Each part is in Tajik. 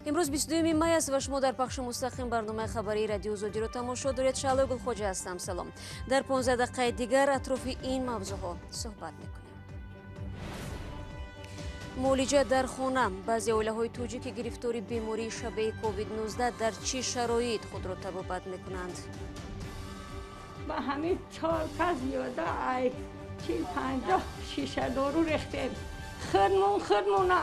Имрӯз 22 май аст ва шумо дар пахши мустақим барномаи хабарии Радиои Озодиро тамошо доред. Шаҳлои Гулхоҷа ҳастам. Салом. Дар 15 дақиқаи дигар атрофи ин мавзӯъҳо суҳбат мекунем. Муолиҷа дар хона. Баъзе оилаҳои тоҷики гирифтори бемории шабеҳи COVID-19 дар чӣ шароит худро табобат мекунанд? Ба ҳамин чор кас зиёда ай 40-50 шиша дору рехтем. Худмон худмона.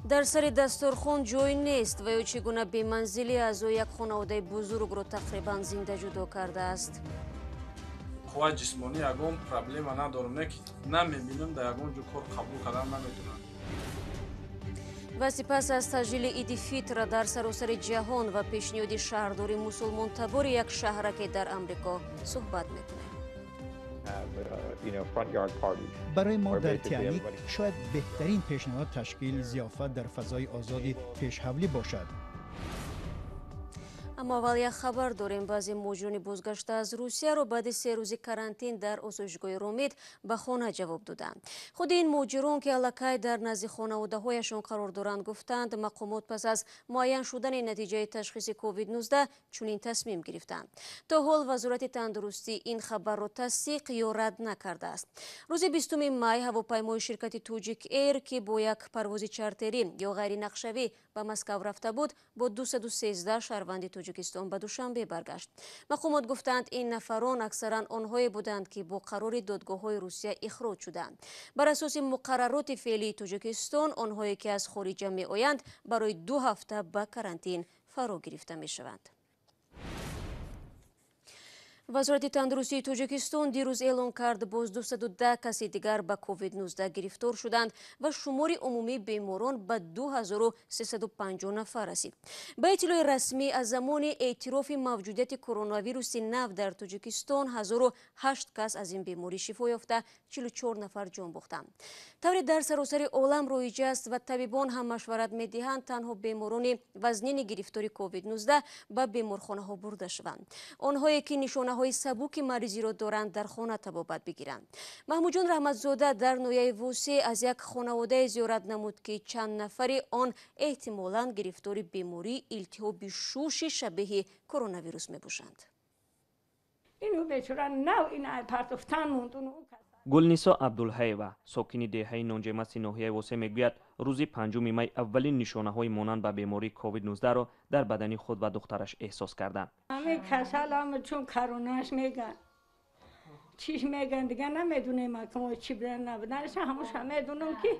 Дар сари дастурхон ҷой нест ва ё чӣ гуна беманзилӣ аъзои як хонаводаи бузургро тақрибан зинда ҷудо кардааст. Қувваи ҷисмонӣ ягон проблема надорам, не ки намебинам, дар ягон ҷо кор қабул кардан наметавонам. Ва сипас аз таҷлили Иди Фитр дар саросари ҷаҳон ва пешниҳоди шаҳрдори мусулмонтабори як шаҳраке дар Амрико суҳбат мекунем. Барои мо дар Тианик шояд беҳтарин пешниҳод ташкили зиёфат дар фазои озоди пешҳавлӣ бошад. Аммо аввал як хабар дорем. Баъзе муҳоҷирони бозгашта аз Русияро баъди 3 рӯзи карантин дар осоишгоҳи Ромит ба хона ҷавоб доданд. Худи ин муҳоҷирон, ки аллакай дар назди хонаводаҳояшон қарор доранд, гуфтанд, мақомот пас аз муайян шудани натиҷаи ташхиси COVID-19 чунин тасмим гирифтанд. То ҳол Вазорати тандурустӣ ин хабарро тасдиқ ё рад накардааст. Рӯзи 20 май ҳавопаймои ширкати Тоҷик Эйр, ки бо як парвози чартерӣ ё ғайринақшавӣ ба Москав рафта буд, бо 213 шаҳрванди Тоҷикистон ба Душанбе баргашт. Мақомот гуфтанд, ин нафарон аксаран онҳое буданд, ки бо қарори додгоҳҳои Русия ихроҷ шуданд. Бар асоси муқаррароти феълии Тоҷикистон, онҳое ки аз хориҷа меоянд, барои 2 ҳафта ба карантин фаро гирифта мешаванд. Вазорати тандурустии Тоҷикистон дирӯз эълон кард, боз 210 каси дигар ба COVID-19 гирифтор шуданд ва шумори умумии беморон ба 2350 нафар расид. Ба иттилои расмӣ, аз замони эътирофи мавҷудияти коронавируси нав дар Тоҷикистон 1008 кас аз ин беморӣ шифо ёфта, 44 нафар ҷон бохтанд. Тавре дар саросари олам роиҷ аст ва табибон ҳам машварат медиҳанд, танҳо беморони вазнини гирифтори COVID-19 ба беморхонаҳо бурда шаванд. Онҳое ки нишонаҳои сабуки маризиро доранд, дар хона табобат бигиранд. Маҳмудҷон Раҳматзода дар ноҳияи Восеъ аз як хонаводае зиёрат намуд, ки чанд нафари он эҳтимолан гирифтори бемории илтиҳоби шуши шабеҳи коронавирус мебошанд. Гулнисо Абдулҳаева, сокини деҳаи Нонҷемаси ноҳияи Восеъ, мегӯяд, рӯзи 5 май аввалин нишонаҳои монанд ба бемории COVID-19-ро дар бадани худ ва духтараш эҳсос карданд. Ҳамин касалам чун коронаш меган, чиш меган, дига намедунем акмо чи будан набуданаш, ҳамуша медунам ки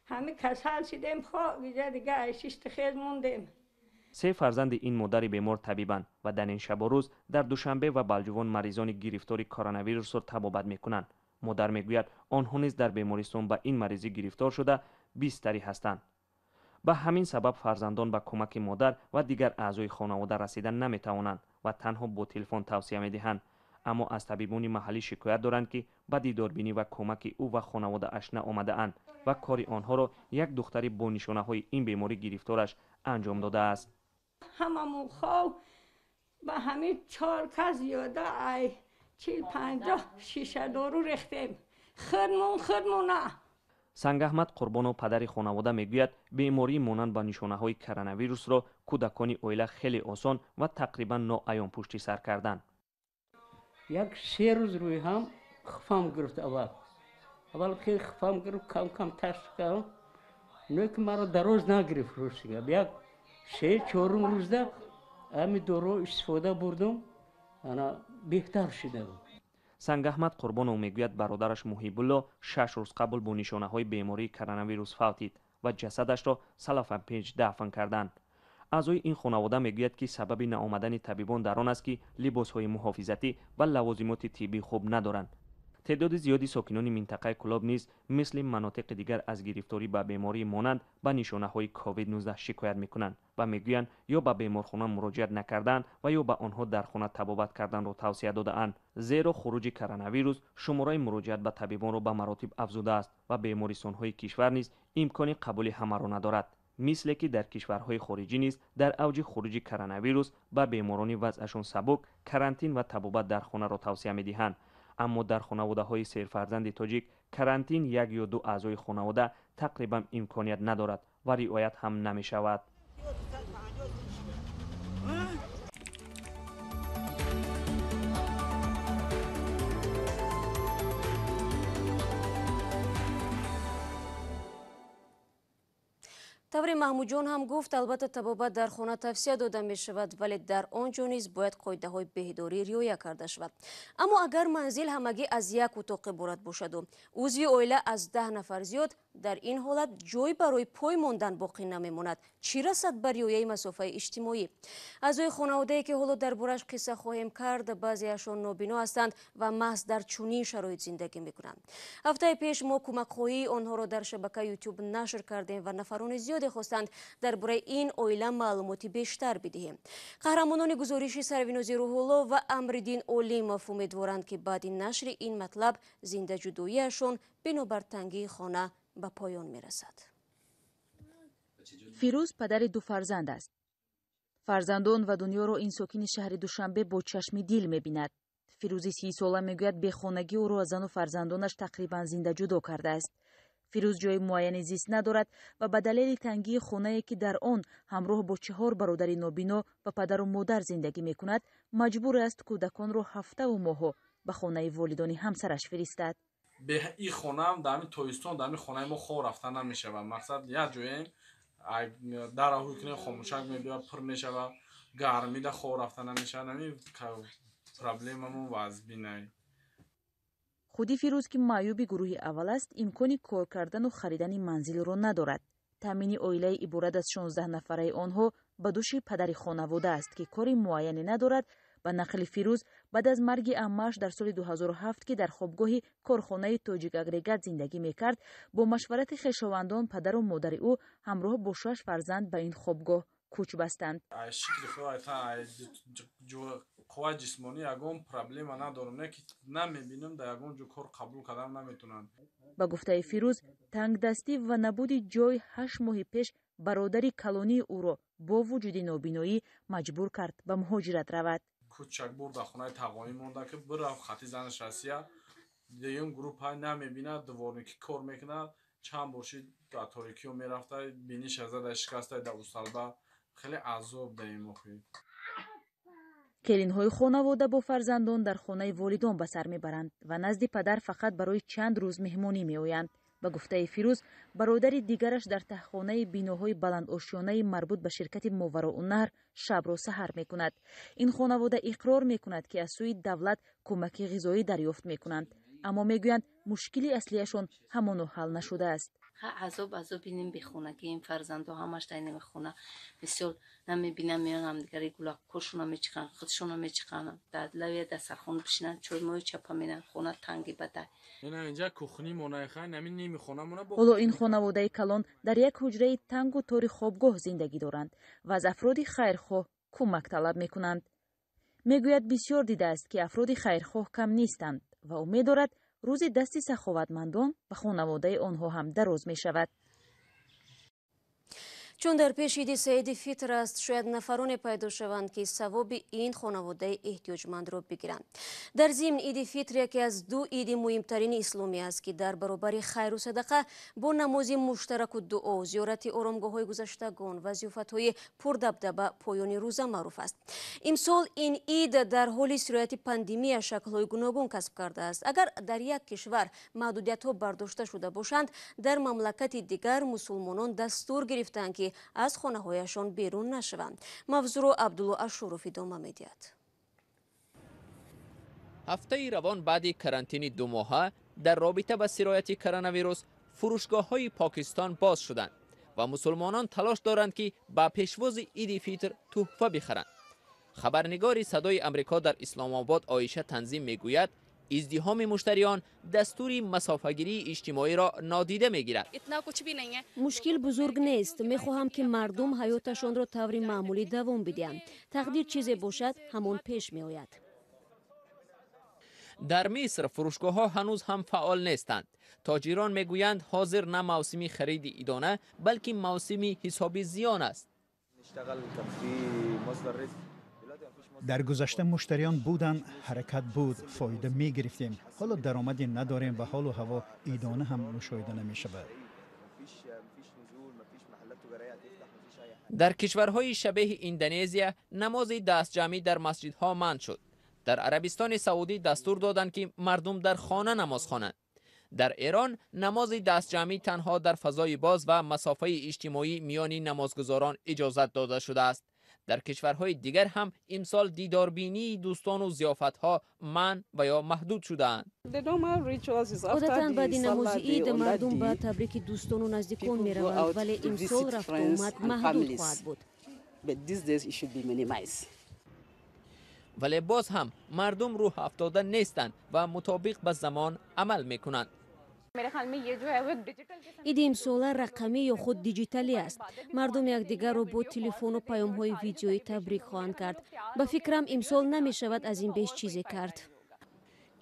ҳамин касал шидем, хо дига дига айшишти хез мондем. 3 фарзанди ин модари бемор табибанд ва дар ин шабу рӯз дар Душанбе ва Балҷувон маризони гирифтори коронавирусро табобат мекунанд. Модар мегӯяд, онҳо низ дар бемористон ба ин маризӣ гирифтор шуда бистарӣ ҳастанд. Ба ҳамин сабаб фарзандон ба кӯмаки модар ва дигар аъзои хонавода расида наметавонанд ва танҳо бо телефон тавсия медиҳанд. Аммо аз табибони маҳаллӣ шикоят доранд, ки ба дидорбинӣ ва кӯмаки ӯ ва хонаводааш наомадаанд ва кори онҳоро як духтари бо нишонаҳои ин беморӣ гирифтораш анҷом додааст. Ҳамамон хов ба ҳамин чор кас зиёда ай 40-50 шиша дору рехтем. Худмон худмона. Сангаҳмад Қурбонов, падари хонавода, мегӯяд, бемории монанд ба нишонаҳои коронавирусро кӯдакони оила хеле осон ва тақрибан ноаён пушти сар карданд. Як 3 рӯз рӯи ҳам хуфам гирифт. Аввал хеле хуфам гирифт, кам-кам ташхис кардам, но ки маро дароз нагирифт. Рӯз як 3-4 рӯзда ҳамин доруро истифода бурдум, ана беҳтар шуда буд. Сангаҳмад Қурбонов мегӯяд, бародараш Муҳибулло 6 рӯз қабл бо нишонаҳои бемории коронавирус фавтид ва ҷасадашро салафанпеҷ дафн карданд. Аъзои ин хонавода мегӯяд, ки сабаби наомадани табибон дар он аст, ки либосҳои муҳофизатӣ ва лавозимоти тиббӣ хуб надоранд. Теъдоди зиёди сокинони минтақаи Кӯлоб низ мисли манотиқи дигар аз гирифторӣ ба бемории монанд ба нишонаҳои COVID-19 шикоят мекунанд ва мегӯянд, ё ба беморхона муроҷиат накардаанд ва ё ба онҳо дар хона табобат карданро тавсия додаанд. Зеро хуруҷи коронавирус шумораи муроҷиат ба табибонро ба маротиб афзудааст ва бемористонҳои кишвар низ имкони қабули ҳамаро надорад. Мисле ки дар кишварҳои хориҷӣ низ дар авҷи хуруҷи коронавирус ба беморони вазъашон сабук карантин ва табобат дар хонаро тавсия медиҳанд. Аммо дар хонаводаҳои серфарзанди тоҷик карантин як ё ду аъзои хонавода тақрибан имконият надорад ва риоят ҳам намешавад. Таври Маҳмудҷон ҳам гуфт, албатта табобат дар хона тавсия дода мешавад, вале дар он ҷо низ бояд қоидаҳои беҳдорӣ риоя карда шавад. Аммо агар манзил ҳамагӣ аз як утоқ иборат бошаду узви оила аз 10 нафар зиёд, дар ин ҳолат ҷой барои пой мондан боқӣ намемонад. Чӣ расад ба риояи масофаи иҷтимоӣ? Аъзои хонаводае ки ҳоло дар борааш қисса хоҳем кард, баъзеашон нобино ҳастанд ва маҳз дар чунин шароит зиндагӣ мекунанд. Ҳафтаи пеш мо кӯмакхоҳии онҳоро дар шабакаи ютуб нашр кардем ва нафарони зиёде хостанд дар бораи ин оила маълумоти бештар бидиҳем. Қаҳрамонони гузориши Сарвинози Рӯҳулло ва Амриддин Олимов умедворанд, ки баъди нашри ин матлаб зиндаҷудоияшон бинобар тангии хона ба поён мерасад. Фирӯз падари ду фарзанд аст. Фарзандон ва дунёро ин сокини шаҳри Душанбе бо чашми дил мебинад. Фирӯзи 30сола мегӯяд, бехонагӣ ӯро аз зану фарзандонаш тақрибан зиндаҷудо кардааст. Фирӯз ҷои муайяни зист надорад ва ба далели тангии хонае, ки дар он ҳамроҳ бо 4 бародари нобино ва падару модар зиндагӣ мекунад, маҷбур аст кӯдаконро ҳафтаву моҳҳо ба хонаи волидони ҳамсараш фиристад. И хонаам дар ҳамин тобистон дар ҳамин хонаи мо хоб рафта намешавад. Мақсад як ҷоем, дара ҳуй кунем, хомӯшак мебиёд, пур мешавад, гармида хоб рафта намешавад. Ҳамин проблемамон вазбинай. Худи Фирӯз, ки маъюби гурӯҳи аввал аст, имкони кор кардану харидани манзилро надорад. Таъмини оилаи иборат аз 16 нафараи онҳо ба души падари хонавода аст, ки кори муайяне надорад. Ба нақли Фирӯз, баъд аз марги аммааш дар соли 2007, ки дар хобгоҳи корхонаи Тоҷик Агрегат зиндагӣ мекард, бо машварати хешовандон падару модари ӯ ҳамроҳ бо 6 фарзанд ба ин хобгоҳ кӯч бастанд. Қувваи ҷисмонӣ ягон проблема надорам, не ки намебинам, дар ягон ҷо кор қабул кардан наметавонам. Ба гуфтаи Фирӯз, тангдастӣ ва набуди ҷой 8 моҳи пеш бародари калонии ӯро бо вуҷуди нобиноӣ маҷбур кард ба муҳоҷират равад. Кӯчак бур дар хонаи тағоӣ монда, ки бирафт хати занаш Россия, дуюм группа намебинад, дворникӣ кор мекунад, чанд бор шид дар торикиё мерафта, биниша зада шикаста дар усталба, хеле азоб даем охи. Келинҳои хонавода бо фарзандон дар хонаи волидон ба сар мебаранд ва назди падар фақат барои чанд рӯз меҳмонӣ меоянд. Ба гуфтаи Фирӯз, бародари дигараш дар таҳхонаи биноҳои баландошёнаи марбут ба ширкати Мовароуннаҳр шабро саҳар мекунад. Ин хонавода иқрор мекунад, ки аз сӯи давлат кӯмаки ғизоӣ дарёфт мекунанд, аммо мегӯянд мушкили аслиашон ҳамоно ҳал нашудааст. Азоб азоб бинем бехонагием, фарзандо ҳамаш дар инами хона мисол намебинам, меён ҳамдигари гулаккошона мечиқанд, худшона мечиқанд, дар лавия дастархон бишинанд, чоймою чапа менанд, хона танги бадай. Ҳоло ин хонаводаи калон дар як ҳуҷраи тангу тори хобгоҳ зиндагӣ доранд ва аз афроди хайрхоҳ кӯмак талаб мекунанд. Мегӯяд, бисёр дидааст, ки афроди хайрхоҳ кам нестанд ва умед дорад, рӯзи дасти саховатмандон ба хонаводаи онҳо ҳам дароз мешавад. Чун дар пеши иди Саиди Фитр аст, шояд нафароне пайдо шаванд, ки савоби ин хонаводаи эҳтиёҷмандро бигиранд. Дар зимн, иди Фитр яке аз ду иди муҳимтарини исломӣ аст, ки дар баробари хайру садақа бо намози муштараку дуо, зиёрати оромгоҳҳои гузаштагон ва зиёфатҳои пурдабдаба поёни рӯза маъруф аст. Имсол ин ид дар ҳоли сирояти пандемия шаклҳои гуногун касб кардааст. Агар дар як кишвар маҳдудиятҳо бардошта шуда бошанд, дар мамлакати дигар мусулмонон дастур гирифтанд, ки аз хонаҳояшон берун нашаванд. Мавзӯъро Абдулло Ашуров идома медиҳад. Ҳафтаи равон баъди карантини 2 моҳа дар робита ба сирояти коронавирус фурӯшгоҳҳои Покистон боз шуданд ва мусулмонон талош доранд, ки ба пешвози иди Фитр тӯҳфа бихаранд. Хабарнигори Садои Амрико дар Исломобод Оиша Танзим мегӯяд, издиҳоми муштариён дастури масофагирии иҷтимоиро нодида мегирад. Мушкил бузург нест. Мехоҳам, ки мардум ҳаёташонро таври маъмулӣ давом бидиҳанд. Тақдир чизе бошад, ҳамон пеш меояд. Дар Миср фурӯшгоҳҳо ҳанӯз ҳам фаъол нестанд. Тоҷирон мегӯянд, ҳозир на мавсими хариди идона, балки мавсими ҳисоби зиён аст. Дар гузашта муштариён буданд, ҳаракат буд, фоида мегирифтем. Ҳоло даромаде надорем ва ҳолу ҳаво идона ҳам мушоҳида намешавад. Дар кишварҳои шабеҳи Индонезия намози дастҷамъӣ дар масҷидҳо манъ шуд. Дар Арабистони Саудӣ дастур доданд, ки мардум дар хона намоз хонанд. Дар Эрон намози дастҷамъӣ танҳо дар фазои боз ва масофаи иҷтимоӣ миёни намозгузорон иҷозат дода шудааст. Дар кишварҳои дигар ҳам имсол дидорбинии дӯстону зиёфатҳо манъ ва ё маҳдуд шудаанд. Одатан баъди намози ид мардум ба табрики дӯстону наздикон мераванд, вале имсол рафтуомад маҳдуд хоҳад буд. Вале боз ҳам мардум рӯҳ афтода нестанд ва мутобиқ ба замон амал мекунанд. Иди имсола рақамӣ ё худ диҷиталӣ аст. Мардум якдигарро бо телефону паёмҳои видеоӣ табрик хоҳанд кард. Ба фикрам, имсол намешавад аз ин беш чизе кард.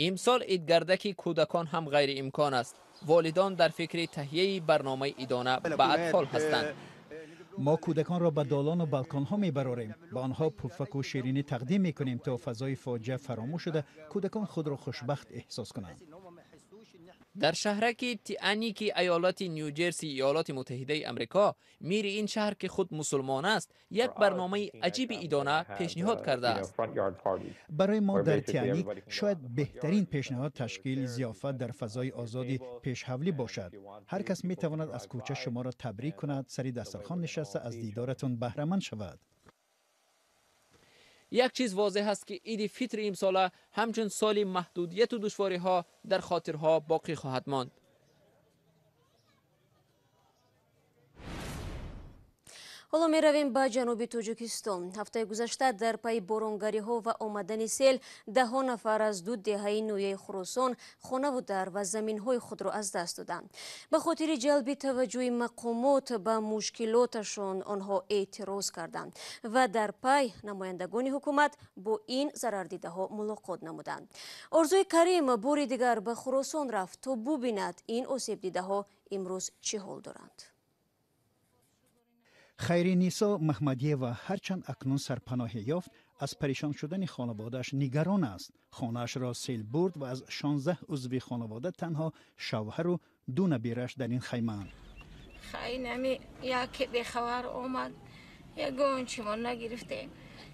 Имсол идгардаки кӯдакон ҳам ғайриимкон аст. Волидон дар фикри таҳияи барномаи идона ба атфол ҳастанд. Мо кӯдаконро ба долону балконҳо мебарорем, ба онҳо пуфаку ширинӣ тақдим мекунем, то фазои фоҷиа фаромӯш шуда кӯдакон худро хушбахт эҳсос кунанд. Дар шаҳраки Тианики иёлати Нью-Ҷерси Иёлоти Муттаҳидаи Амрико мири ин шаҳр, ки худ мусулмон аст, як барномаи аҷиби идона пешниҳод кардааст. Барои мо дар Тианик шояд беҳтарин пешниҳод ташкили зиёфат дар фазои озоди пешҳавлӣ бошад. Ҳар кас метавонад аз кӯча шуморо табрик кунад, сари дастархон нишаста аз дидоратон баҳраманд шавад. Як чиз возеҳ аст, ки иди фитри имсола ҳамчун соли маҳдудияту душвориҳо дар хотирҳо боқӣ хоҳад монд. Ҳоло меравем ба ҷануби Тоҷикистон. Ҳафтаи гузашта дар пайи боронгариҳо ва омадани сел даҳҳо нафар аз ду деҳаи ноҳияи Хуросон хонаву дар ва заминҳои худро аз даст доданд. Ба хотири ҷалби таваҷҷӯҳи мақомот ба мушкилоташон онҳо эътироз карданд ва дар пай намояндагони ҳукумат бо ин зарардидаҳо мулоқот намуданд. Орзуи Карим бори дигар ба Хуросон рафт, то бубинад ин осебдидаҳо имрӯз чӣ ҳол доранд. Хайринисо Маҳмадиева ҳарчанд акнун сарпаноҳе ёфт, аз парешон шудани хонаводааш нигарон аст. Хонаашро сел бурд ва аз 16 узви хонавода танҳо шавҳару ду набираш дар ин хаймаанд. Хайнами яке бехабар омад, ягон чимо нагирифтем.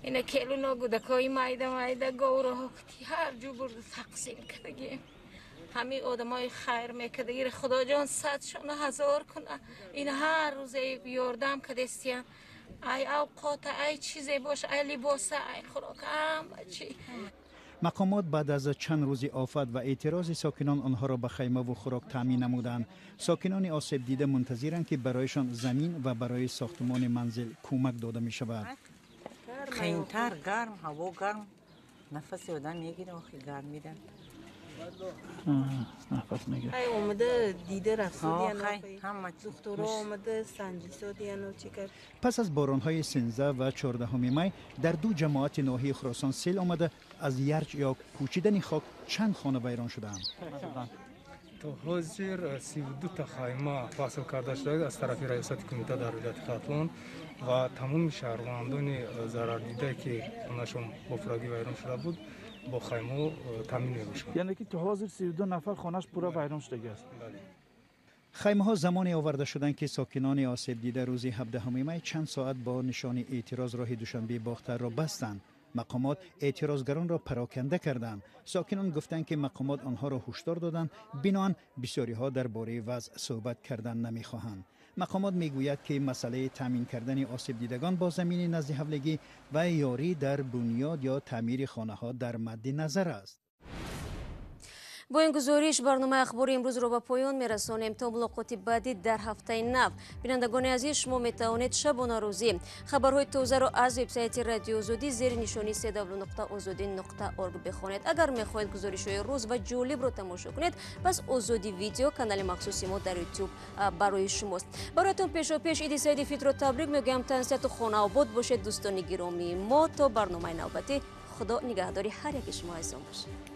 Ина келуно гудакои майда майда говроҳо кути ҳар ҷу бурду тақсим кардагим. Ҳамин одамои хайр мекардагир, Худоҷон садшона ҳазор куна. Ин ҳар рӯзе ёрдам кардестиян. Ай авқота, ай чизе боша, ай либоса, ай хӯрока, ҳама чи. Мақомот баъд аз чанд рӯзи офат ва эътирози сокинон онҳоро ба хаймаву хӯрок таъмин намуданд. Сокинони осебдида мунтазиранд, ки барояшон замин ва барои сохтумони манзил кӯмак дода мешавад. Қиинтар гарм, ҳаво гарм, нафаси одам мегирад, охи гармида. Нафас мегирад. Ай омада дида рафтодиян, духтуро омада санҷисодиян, чӣ кард. Пас аз боронҳои 13 ва 14 май дар ду ҷамоати ноҳияи Хуросон сел омада, аз ярч ё кӯчидани хок чанд хона вайрон шудаанд. То ҳозир 32 та хайма фасл карда шуда аз тарафи раёсати кумита дар вилояти Хатлон ва тамоми шаҳрвандони зарардидае, ки хонашон бо пуррагӣ вайрон шуда буд, бо хаймаҳо таъмин мебошанд. Яъне ки то ҳозир 32 нафар хонаш пурра вайрон шудагиаст. Хаймаҳо замоне оварда шуданд, ки сокинони осебдида рӯзи 17 май чанд соат бо нишони эътироз роҳи Душанбеи Бохтарро бастанд. Мақомот эътирозгаронро пароканда карданд. Сокинон гуфтанд, ки мақомот онҳоро ҳушдор доданд, биноан бисёриҳо дар бораи вазъ суҳбат кардан намехоҳанд. Мақомот мегӯяд, ки масъалаи таъмин кардани осебдидагон бо замини назди ҳавлигӣ ва ёрӣ дар бунёд ё таъмири хонаҳо дар мадди назар аст. Бо ин гузориш барномаи ахбори имрӯзро ба поён мерасонем. То мулоқоти баъдӣ дар ҳафтаи нав. Бинандагони азиз, шумо метавонед шабонарӯзӣ хабарҳои тозаро аз вебсайти Радио Озодӣ зери нишони cw.ozodi.org бихонед. Агар мехоҳед гузоришҳои рӯз ва ҷолибро тамошо кунед, пас Озодӣ видео канали махсуси мо дар YouTube барои шумост. Бароятон пешопеш иди Саиди Фитрро табрик мегӯям. Тансиҳату хонаобод бошед, дӯстони гиромии мо. То барномаи навбатӣ, Худо нигаҳдори ҳар яки шумо азизон бошад.